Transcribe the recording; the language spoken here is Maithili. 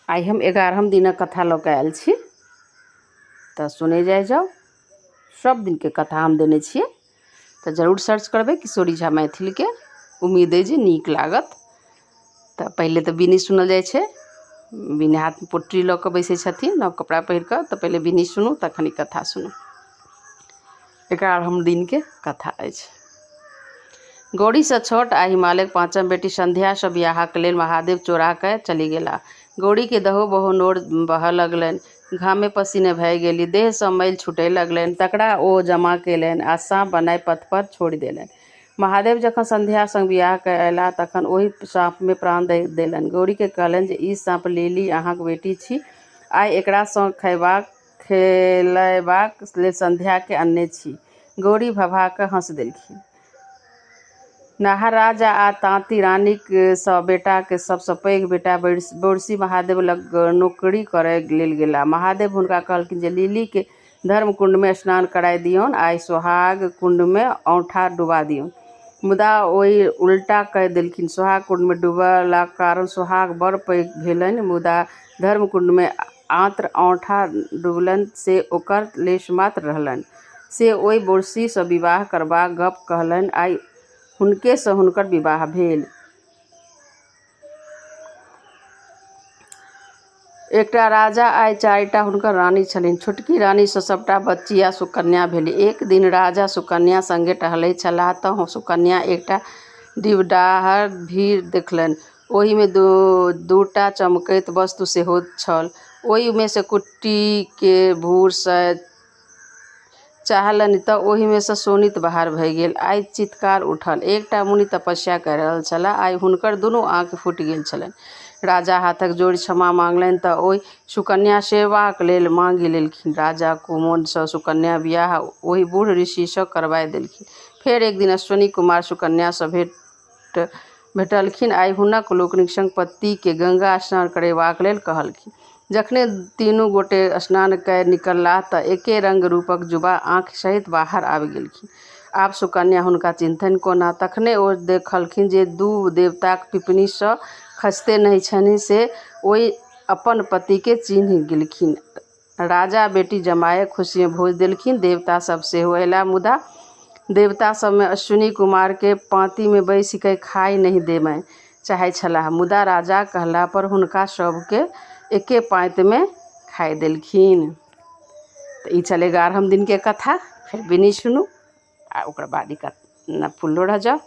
आइ हम 11म दिनक कथा लऽ कऽ आयल छी, तऽ सुनै जाइ जाउ। सब दिनके कथा हम देने छियै, तऽ जरूर सर्च करबै किशोरी झा मैथिलीके। उम्मीद अइ जे नीक लागत। तऽ पहिले तऽ बिनी सुनल जाइ छै। बिनी हाथमे पोटरी लऽ कऽ बैसै छथिन, नव कपड़ा पहिर कऽ। तऽ पहिले बिनी सुनू, तखन ई कथा सुनू। 11म दिनके कथा अछि। गौरीसँ छोट आ हिमालयक पाँचम बेटी संध्यासँ बियाहक लेल महादेव चोरा कए चलि गेलाह। गौरीकेँ दहो-बहो नोर बहऽ लगलनि। घामे पसीने भए गेली। देहसँ मैल छूटय लगलनि। तकरा ओ जमा केलनि आ साँप बनाय पथ पर छोड़ि देलनि। महादेव जखन संध्या संग बियाह कए अयलाह तखन ओहि साँपमे प्राण देलनि। गौरीकेँ कहलनि जे ई साँप लिली अहाँक बेटी छी। आइ एकरासँ खेलयबाक लेल संध्याकेँ अनने छी। गौरी भभा कऽ हँसि देलखिन। नाहर राजा आ ताँती रानीक सए बेटाक सभसँ पैघ बेटा बोरसी महादेव लग नोकरी करय लेल गेलाह। महादेव हुनका कहलखिन जे लिलीकेँ धर्मकुण्डमे स्नान कराय दियौन आ सोहाग कुण्डमे औंठा डुबा दियौन। मुदा ओ उल्टा कय देलखिन। सोहाग कुण्डमे डुबेलाक कारण सोहाग बड़ पैघ भेलनि, मुदा धर्मकुण्डमे मात्र औंठा डुबलनि से ओकर लेशमात्र रहलनि। से ओहि बोरसीसँ विवाह करबाक गप्प कहलनि आ हुनकेसँ हुनकर विवाह भेल। एकटा राजा आ चारिटा हुनकर रानी छलनि। छोटकी रानीसँ सभटा बच्ची आ सुकन्या भेलीह। एक दिन राजा सुकन्या संगे टहलैत छलाह तँ सुकन्या एकटा डिबडाहक भीड़ देखलनि। ओहिमे दूटा चमकैत वस्तु सेहो छल। ओहिमेसँ कुट्टीकेँ भुरसय चाहलनि तँ ओहिमेसँ शोणित बाहर भऽ गेल आ चीत्कार उठल। एकटा मुनि तपस्या कए रहल छलाह आ हुनकर दुनू आँखि फूटि गेल छलनि। राजा हाथ जोड़ि क्षमा माँगलनि तँ ओ सुकन्या सेवाक लेल माँगि लेलखिन। राजा कुमोनसँ सुकन्याक बियाह ओहि बूढ़ ऋषिसँ करबाय देलखिन। फेर एक दिन अश्विनी कुमार सुकन्यासँ भेटलखिन आ हुनका लोकनिक संग पतिकेँ गंगा स्नान करेबाक लेल कहलखिन। जखने तीनू गोटे स्नान कए निकललाह तँ एके रंग-रूपक जुबा आँखि सहित बाहर आबि गेलखिन। आब सुकन्या हुनका चिन्हतनि कोना? तखने ओ देखलखिन जे दू देवताक पिपनीसँ खसिते नहि छनि, से ओ अपन पतिकेँ चीन्हि गेलखिन। राजा बेटी-जमायक खुशीमे भोज देलखिन। देवता सभ सेहो अयलाह, मुदा देवता सभमे अश्विनी कुमारकेँ पाँतिमे बैसि कए खाइ नहि देमय चाहैत छलाह, मुदा राजाक कहलापर हुनका सभकेँ एके पाँतिमे खाय देलखिन। तऽ ई छलै 11म दिनके कथा। फेर बिनी सुनू आ ओकर बाद ई फुल लोढ़ऽ जाउ।